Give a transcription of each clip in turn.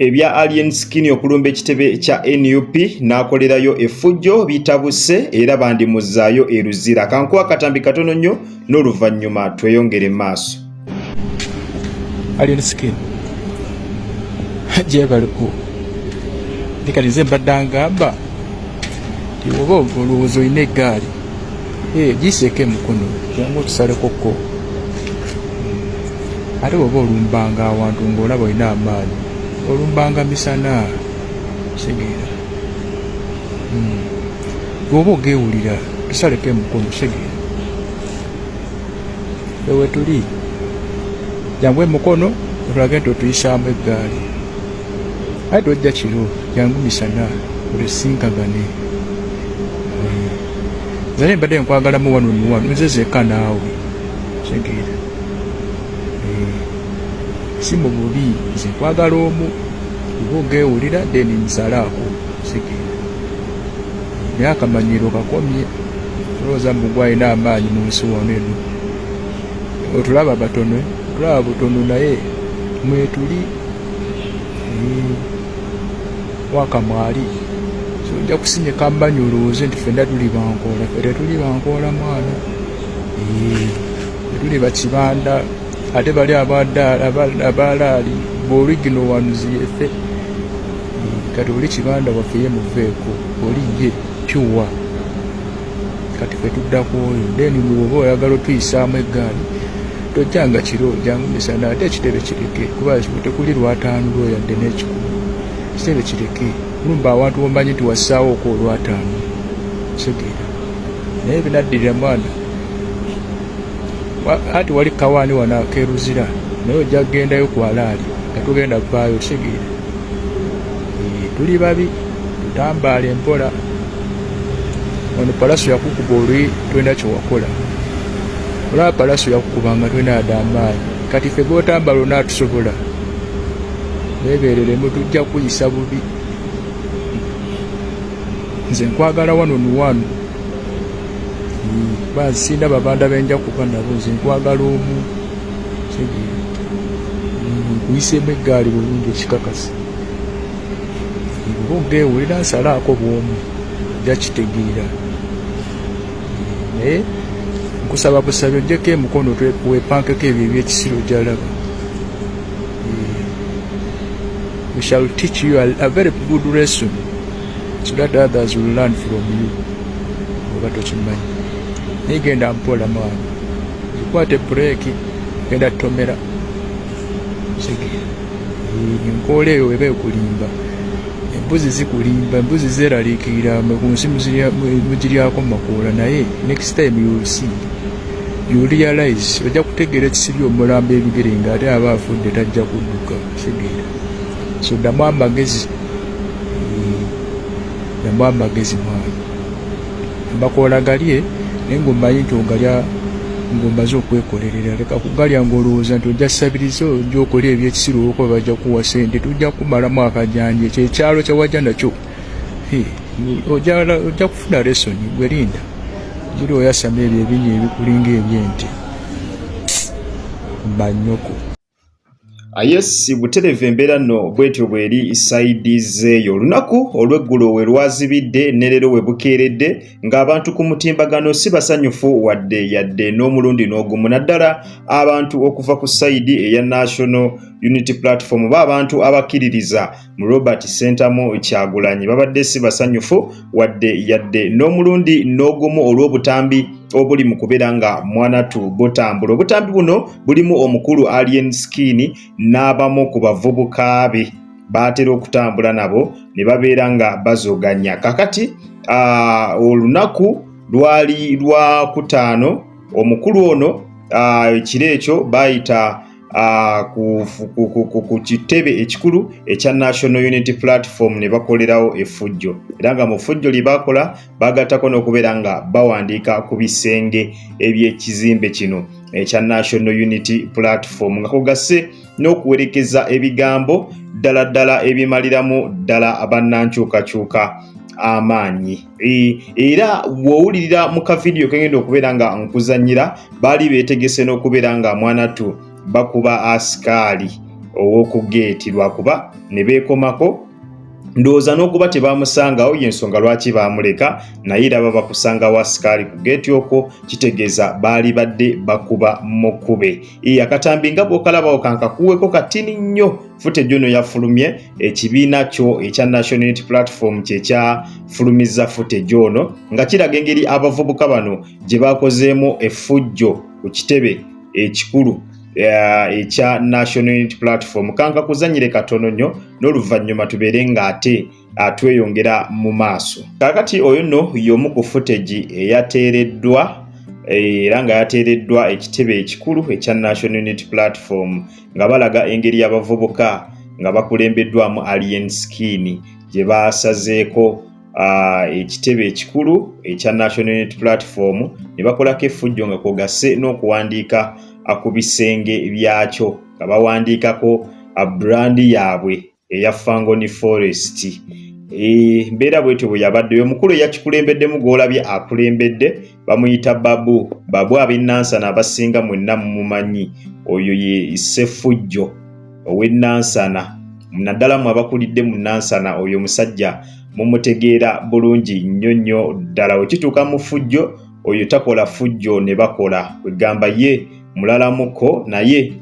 Ebya Alien Skin okulumba ekitebe kya nup n'akolerayo effujjo bitabuse era bandimuzzaayo e Luzira. Kankuwa akatambi katono nnyo n'oluvannyuma tweyongere mu maaso. Alien Skin gyebaliko kati nze mbadde ngamba nti oba olowooza olina eggaali eh, giseeko emukono jangu otusaleko ko ate bwoba olumbanga awantu ng'olaba olina amaanyi olumbanga misana kitegeera hmm. bwoba ogeewulira tusaleko emukono kitegeera ewetuli jangu emukono otulage nti otuyisaamu eggaali aye tojja kiro jangu misana olesinkagane eh, nze naye mbadde nkwagalamu wano nuwano nze zekka naawe kitegeera eh, si mu bubi nze nkwagala omu oba ogewulira then nsalaako kitegeera naye akamanyiro kakomye olowooza mbu gwalina amaanyi mu nsi wano eno otulaba batono otulaba butono naye mwetuli eh, wakamwali ojja kusinyika amanyi olowooze nti fenna tuli bankoola fe tetuli bankoola mwana eh, tetuli bakibanda ate bali abalaali boorigino ones yefe eh, kati oli kibanda waffe ye muveeko oli ye pyuwa kati fe tudda ku oyo then bwoba oyagala otuyisaamu eggaali tojjanga kiro jangu misana ate ekitebe kireke kuba tekuli lwataano lwo yadde n'ekikulu ekitebe kireke lumba awantu womanyi nti wassaawo oko olwataano kitegeera naye binaddirira mwana ati wali kawaani wano akeruzira naye ojja kugendayo ku alaali nga tugenda vaayo kitegeera eh, tuli babi tutambaale mpola ono palaso yakukuba oluyi tolina kyewakola olaba palaso yakukuba nga tolina yadde amaanyi kati ffe gotambala onaatusobola bebereremu tujja kuyisa bubi nze nkwagala wano nuwano bansinda babanda benja kuba nabo nze nkwagala omu nkuyisemu eggaali bulungi ekikakasa oba ogeewulira nsalaako bwomu ojja kitegeera naye nkusaba busabi ojjeko emikono wepankeko ebyo ebyekisiru ojalaba we shall teach you a, a very good lesson so that others will learn from you oba tokimanyi naye genda mpola mwana zikwate breeki genda tomera enkoola eyo eba ekulimba embuzi zikulimba embuzi zeraliikirira mwe ku nsi mugiryako makoola naye next time you will see you realize ojja kutegeera ekisibye omulambo ebigere nga ate aba afudde tajja kudduka kitegeera so ddamu amagezi ddamu amagezi mwana Amakoola galye naye ng'omanyi nti ogalya ng'omaze okwekolerera. Leka kugalya ng'olowooza nti ojja sabiriza ojja okola ebyekisiru olwokuba bajja kuwa sente tujja kumalamu akajanja ekyo ekyalo kye wajja nakyo ojja kufuna lesoni gwe linda buli oyasama ebyo ebinya ebikulinga ebyente manyoko. Yes, butereevu embeera nno bwetyo bweri sayidi zeeyo. Olunaku olw'eggulo we lwazibidde ne leero we bukeeredde ng'abantu ku mutimbagano si basanyufu wadde yadde n'omulundi n'ogumu naddala abantu okuva ku sayidi eya National Unity Platform ba abantu abakkiririza mu Robert Ssentamu Kyagulanyi babadde si basanyufu wadde yadde n'omulundi n'ogumu olw'obutambi obuli mu kubeera nga mwanatu butambula. Obutambi buno bulimu omukulu Alien Skin n'abamu ku bavubuka be baatera okutambula nabo ne babeera nga bazoganya. Kakati olunaku lwali lwa kutaano omukulu ono ekiro ekyo baayita ku, ku, ku, ku, ku kitebe ekikulu ekya National Unity Platform ne bakolerawo effujjo era nga mu ffujjo lye bakola bagattako n'okubeera nga bawandiika ku bisenge eby'ekizimbe kino ekya National Unity Platform nga kugasse n'okuwerekeza ebigambo ddala ddala ebimaliramu ddala bannankyukakyuka amaanyi era bw'owulirira mu kavidiyo kengenda okubeera nga nkuzannyira baali beetegese n'okubeera nga mwanattu bakuba asikaali ow'oku geeti lwakuba ne beekomako ndowooza n'okuba tebamusangawo y'ensonga lwaki baamuleka naye era baba kusangawo asikaali ku geeti okwo kitegeeza baali badde bakuba mukube. Akatambi nga bw'okalabawo kankakuweko katini nnyo. Footage ono yafulumye ekibiina kyo ekya National Unity Platform kye kyafulumizza footage ono nga kiraga engeri abavubuka bano gye bakozeemu effujjo ku kitebe ekikulu ekya National Unity Platform. Kanka kuzanyire katono nnyo n'oluvannyuma tubeere ng'ate atweyongera mu maaso. Kaakati oyo nno y'omu ku footage eyateereddwa era nga yateereddwa ekitebe ekikulu ekya National Unity Platform nga balaga engeri y'abavubuka nga bakulembeddwamu Alien Skin gye baasazeeko ekitebe ekikulu ekya National Unity Platform ne bakolako effujjo nga kwogasse n'okuwandiika ku bisenge byakyo nga bawandiikako brand yaabwe eya Fangoni Forest. Mbeera bwetyo bwe yabadde. Omukulu eyakikulembeddemu gw'olabye akulembedde bamuyita Babu. Babu ab'e Nansana abasinga mwenna mumumanyi, oyo ye Ssefujjo ow'e Nansana, naddala mu abakulidde mu Nansana oyo omusajja mumutegeera bulungi nnyo nnyo ddala. Wekituuka mu ffujjo oyo takola ffujjo ne bakola kwegamba ye mulalamuko, naye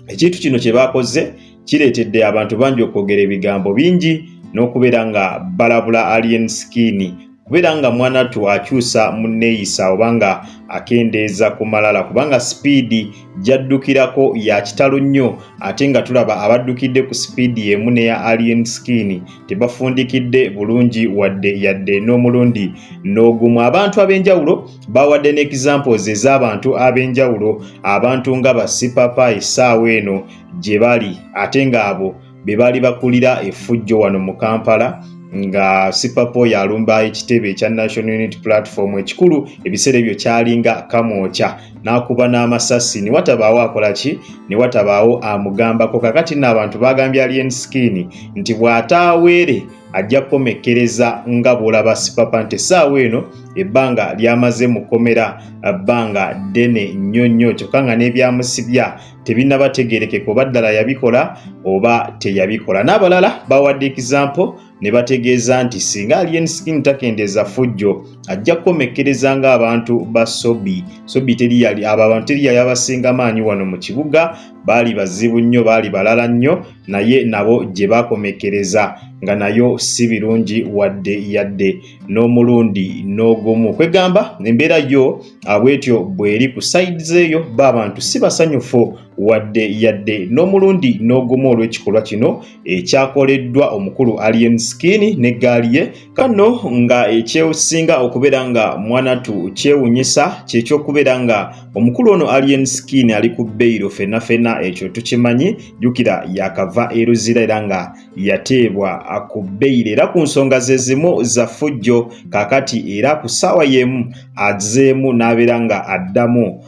ekintu kino kye baakoze kireetedde abantu bangi okwogera ebigambo bingi n'okubeera nga balabula Alien Skin kubeera nga mwanattu akyusa mu nneeyisa oba nga akendeeza ku malala, kubanga sipiidi gy'addukirako ya kitalo nnyo ate nga tulaba abaddukidde ku sipiidi emu n'eya Alien Skin tebafundikidde bulungi wadde yadde n'omulundi n'ogumu. Abantu ab'enjawulo bawadde ne examples ez'abantu ab'enjawulo, abantu nga basipapa essaawa eno gye bali ate ng'abo be baali bakulira effujjo wano mu Kampala nga Sipapo yalumba ekitebe ekya National Unity Platform ekikulu. Ebiseera ebyo kyalinga Kamwokya n'akuba n'amasasi ne watabaawo akola ki, ne watabaawo amugambako. Kakati nno abantu bagambye Alien Skin nti bw'ataaweere ajja kukomekkereza nga bw'olaba Sipapa nti essaawa eno ebbanga ly'amaze mu kkomera bbanga ddene nnyo nnyo, kyokka nga n'ebyamusibya tebinnabategeerekeka oba ddala yabikola oba teyabikola. N'abalala bawadde example ne bategeeza nti singa Alien Skin takendeeza ffujjo ajja kukomekkereza ng'abantu ba Sobi. Sobi teri yali, abo abantu teri yali abasinga maanyi wano mu kibuga, baali bazibu nnyo, baali balala nnyo, naye nabo gye bakomekkereza nga nayo si birungi wadde yadde n'omulundi n'ogumu. Kwegamba embeera yo bwetyo bw'eri ku sides eyo, ba abantu si basanyufu wadde yadde n'omulundi n'ogumu olw'ekikolwa kino ekyakoleddwa omukulu Alien Skin n'eggaali ye. Kano nga ekyesinga okubeera nga mwanatu kyewunyisa kyekyokubeera nga omukulu ono Alien Skin ali ku beyiro, fenna fenna ekyo tukimanyi. Jjukira yakava e Luzira era nga yateebwa ku beyiro era ku nsonga ze zimu za ffujjo. Kaakati era ku ssaawa y'emu azzeemu n'abeera nga addamu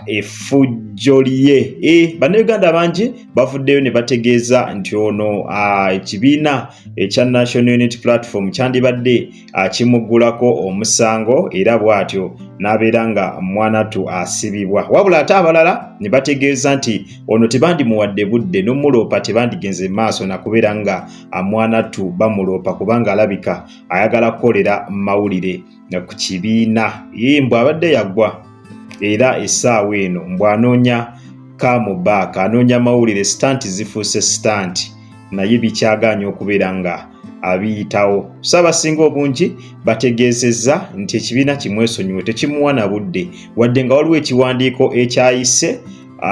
effujjo lye. Bannayuganda bangi bavuddeyo ne bategeeza nti ono ekibiina ekya National Unity Platform kyandibadde kimuggulako omusango era bw'atyo n'abeera nga mwanatu asibibwa, wabula ate abalala ne bategeeza nti ono tebandimuwadde budde n'omuloopa, tebandigenze maaso nakubeera nga mwanatu bamuloopa kubanga alabika ayagala kukolera mawulire ku kibiina. Mbw abadde yaggwa era essaawa eno mbw anoonya kamubaaka, anoonya mawulire, stunt zifuuse stunt naye bikyagaanye okubeera nga abiyitawo. So abasinga obungi bategeezezza nti ekibiina kimwesonyiwe, tekimuwa na budde, wadde nga waliwo ekiwandiiko ekyayise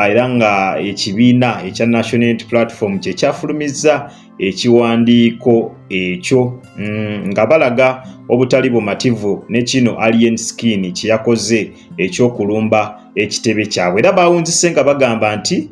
era nga ekibiina ekya National Unity Platform kye kyafulumizza ekiwandiiko ekyo nga balaga obutali bumativu ne kino Alien Skin kye yakoze ekyokulumba ekitebe kyabwe. Era bawunzise nga bagamba nti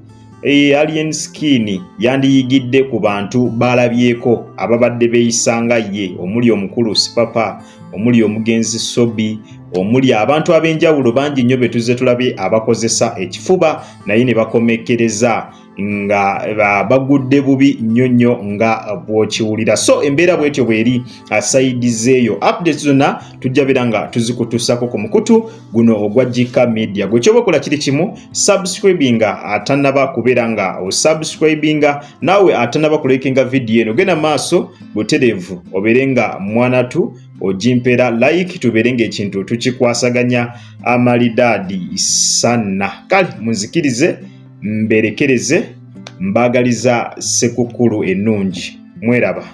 Alien Skin yandiyigidde ku bantu balabyeko ababadde beeyisanga ye, omuli omukulu Sipapa, omuli omugenzi Sobi, omuli abantu ab'enjawulo bangi nnyo be tuzze tulabye abakozesa ekifuba naye ne bakomekkereza. Nga bagudde bubi nnyo nnyo nga bw'okiwulira. So embeera bwetyo bweri side zeeyo. Updates zonna tujja beera nga tuzikutuusako ku mukutu guno ogwa Gika Media. Gwe kyoba okola kiri kimu, subscribinga atanaba kubeera nga osubscribinga, naawe atanaba kulikinga vidiyo eno, genda maaso butereevu obeere nga mwanatu ogimpeera like, tubeere ng'ekintu tukikwasaganya amalidaadi sanna. Kale munzikirize mberekereze, mbaagaliza Sekukulu ennungi. Mweraba.